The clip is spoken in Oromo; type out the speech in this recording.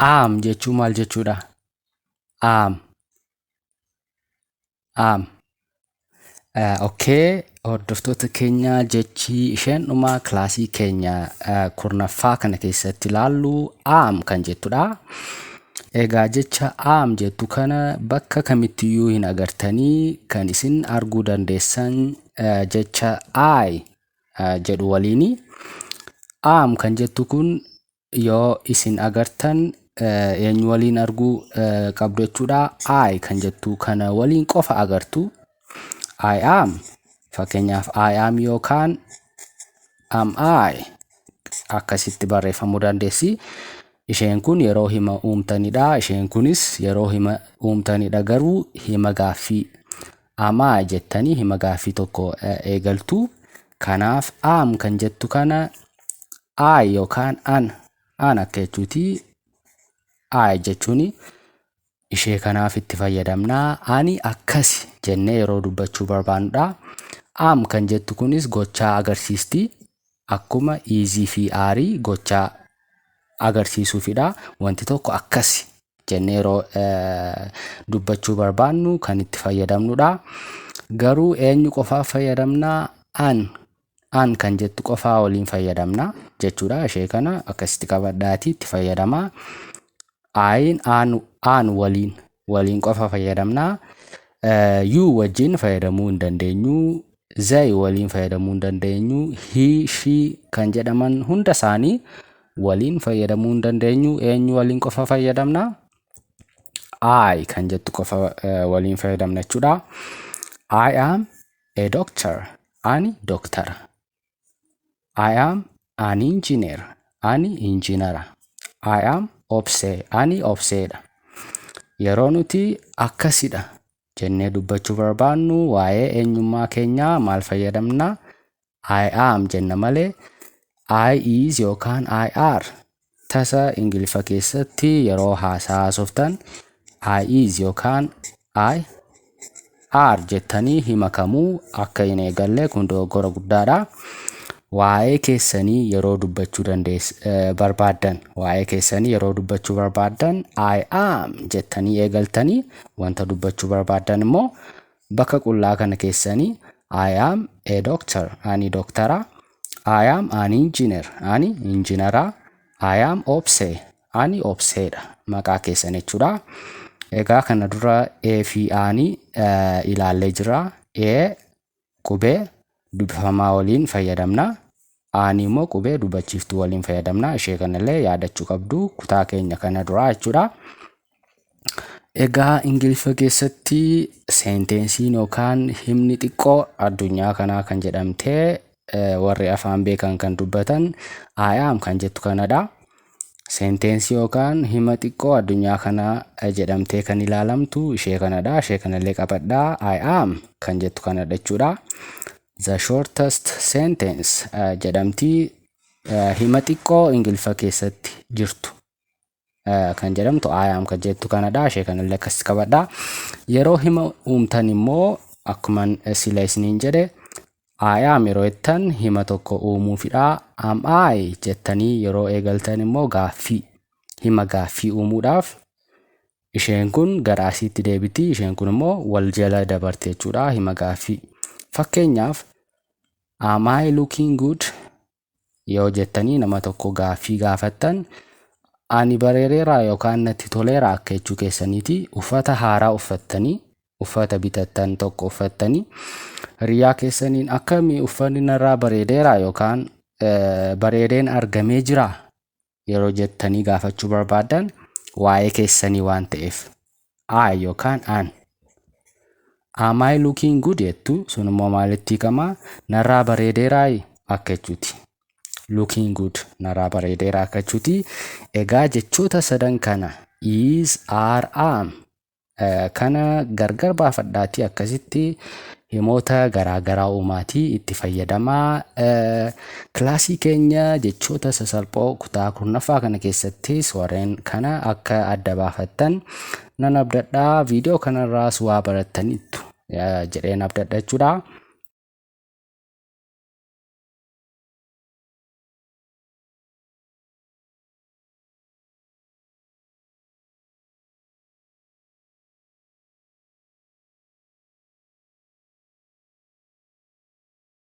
Am jechuun maal jechuudha? Am. Am. Okay, hordoftoota keenya, jechi isheen dhuma kilaasii keenya 10ffaa kana keessatti ilaallu am kan jettudha. Egaa jecha am jettu kana bakka kamittiyyuu hin agartanii. Kan isin arguu dandeessan jecha I jedhu waliini. Am kan jettu kun yoo isin agartan eenyu waliin arguu qabdu jechuudha? I kan jettu kana waliin qofa agartu. I am, fakkeenyaaf, I am yookaan am I akkasitti barreeffamuu dandeessi. Isheen kun yeroo hima uumtanidha. Isheen kunis yeroo hima uumtanidha, garuu hima gaaffii am I jettanii hima gaaffii tokko eegaltu. Kanaaf am kan jettu kana I yookaan an, an akka jechuuti. I jechuun ishee kanaaf itti fayyadamna. Ani akkasi jennee yeroo dubbachuu barbaannudha. Am kan jettu kunis gochaa agarsiisti. Akkuma is fi are gochaa agarsiisuufidha. Wanti tokko akkasi jennee yeroo dubbachuu barbaannu kan itti fayyadamnudha. Garuu eenyu qofaaf fayyadamna? An, an kan jettu qofaa waliin fayyadamna jechuudha. Ishee kana akkasitti qabadhaatii itti fayyadamaa. I'n an, an waliin qofa fayyadamna. You wajjin fayyadamuu hin dandeenyu. They waliin fayyadamuu hin dandeenyu. He, she kan jedhaman hunda isaanii waliin fayyadamuu hin dandeenyu. Eenyu waliin qofa fayyadamna? I kan jettu qofa waliin fayyadamna jechuudha. I am a doctor. Ani doktara. I am an engineer. Ani injiinara. I am Obsee. Ani Obseedha. Yeroo nuti akkasidha jennee dubbachuu barbaannu waa'ee eenyummaa keenyaa maal fayyadamna? I am jenna malee I is yookaan I are tasa Ingiliffa keessatti yeroo haasaa haasoftan I is yookaan I are jettanii hima kamuu akka hin eegalle, kun dogoggora guddaadha. Waa'ee keessanii yeroo dubbachuu barbaaddan, waa'ee keessanii yeroo dubbachuu barbaaddan I am jettanii eegaltanii, wanta dubbachuu barbaaddan immoo bakka qullaa kana keessanii I am a doctor, ani doktara. I am an engineer, ani injiinara. I am Obsee, ani Obseedha, maqaa keessan jechuudha. Egaa kana dura a fi an ilaallee jira. A qubee dubbifamaa waliin fayyadamna. An immoo qubee dubbachiiftuu waliin fayyadamna. Ishee kanallee yaadachuu qabdu kutaa keenya kana duraa jechuudha. Egaa Ingiliffa keessatti seentensiin yookaan himni xiqqoo addunyaa kanaa kan jedhamtee warri afaan beekan kan dubbatan I am kan jettu kanadha. Seentensii yookaan hima xiqqoo addunyaa kanaa jedhamtee kan ilaalamtu ishee kanadha. Ishee kanallee qabadhaa. I am kan jettu kanadha jechuudha. The shortest sentence jedhamti, hima xiqqoo Ingiliffa keessatti jirtu kan jedhamtu I am kan jettu kanadha. Ishee kanallee akkasitti qabadhaa. Yeroo hima uumtan immoo akkuma sila isiniin jedhe I am yeroo jettan hima tokko uumuufidha. Am I jettanii yeroo eegaltan immoo gaaffii, hima gaaffii uumuudhaaf isheen kun gara asiitti deebiti. Isheen kun immoo wal jala dabarte jechuudha hima gaaffii. Fakkeenyaaf, "Am I looking good?" yoo jettanii nama tokko gaaffii gaafattan, ani bareedeera yookaan natti toleera akka jechuu keessaniiti. Uffata haaraa uffattanii, uffata bitattan tokko uffattanii, hiriyaa keessaniin akkamii, uffanni narraa bareedeera yookaan bareedeen argamee jira yeroo jettanii gaafachuu barbaaddan, waa'ee keessanii waan ta'eef I yookaan an "Am I looking good?" jettu. Sun immoo maalitti hiikama? Narraa bareedeeraa akka jechuuti. Looking good, narraa bareedeeraa akka jechuuti. Egaa jechoota sadan kana, is, are, am, kana gargar baafadhaatii akkasitti himoota garaa garaa uumaatii itti fayyadamaa. Kilaasii keenya jechoota sasalphoo kutaa 10ffaa kana keessattis warreen kana akka adda baafattan nan abdadhaa. Viidiyoo kanarraas waa barattaniittu jedheen abdadha jechuudha.